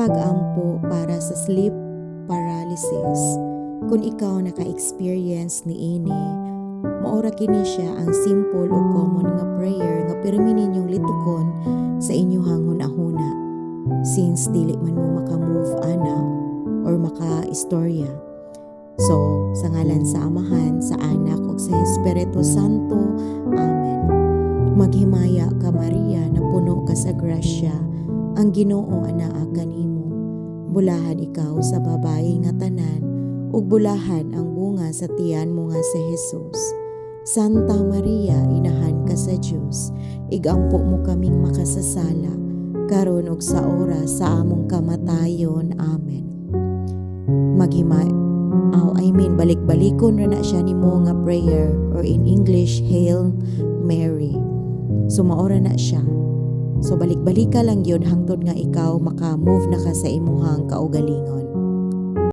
Pag-ampo para sa sleep paralysis. Kung ikaw naka-experience niini, maura kini siya ang simple o common nga prayer nga pirmi ninyong litukon sa inyuhang hunahuna since dili man mo maka-move ana or maka-istorya. So, sa ngalan sa Amahan, sa Anak ug sa Espiritu Santo. Amen. Maghimaya ka, Maria, napuno ka sa grasya, ang Ginoo anaa kanimo. Bulahan ikaw sa babayi nga tanan, ug bulahan ang bunga sa tiyan mo nga si Jesus. Santa Maria, inahan ka sa Dios, igampo mo kaming makasasala, karon ug sa oras sa among kamatayon. Amen. Maghimay. Oh, I mean, balik-balikon ra na siya nimo nga prayer or in English, Hail Mary. So maora na siya. So balik-balika lang yun hangtod nga ikaw maka-move na ka sa imuhang kaugalingon.